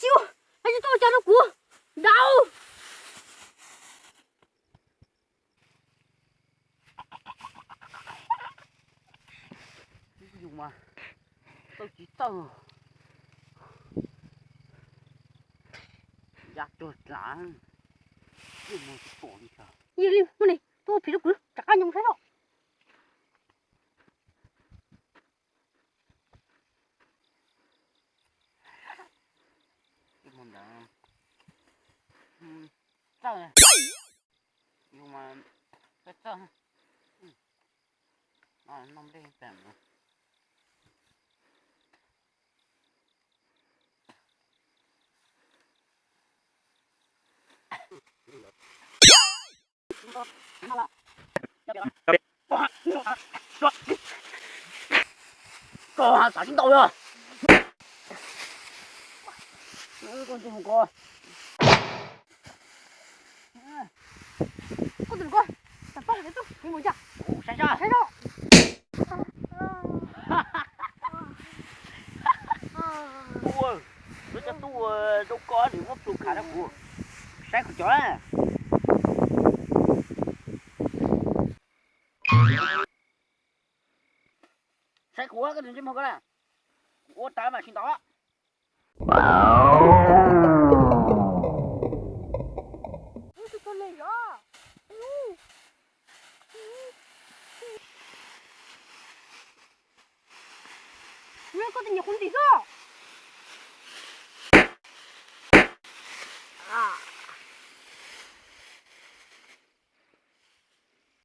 Tsis ua, tsis tau cas rau kuv. Dau. Yus mas txawj tsis txawj, ya cuag dlav, tsis mus tsis pom li cas. Yog li muaj ne, tuaj phim rau kuv rov qab nyob saib os. Txawj, yus mas txawj txawj. Noj nplej pem no. Koj xav sib ntaus yog? Koj tus ko, tam paj tus, mus mus cas. Saib saib. Saib saib. Tub, lawv cov tub zoo koj nws muab plhu khav rau kuv. Saib kuv cov. Saib kuv, koj tus ntsej muag ko na. Kuv ua tas mam sib ntaus. Koj tus nyuam qhuav ntim xwb.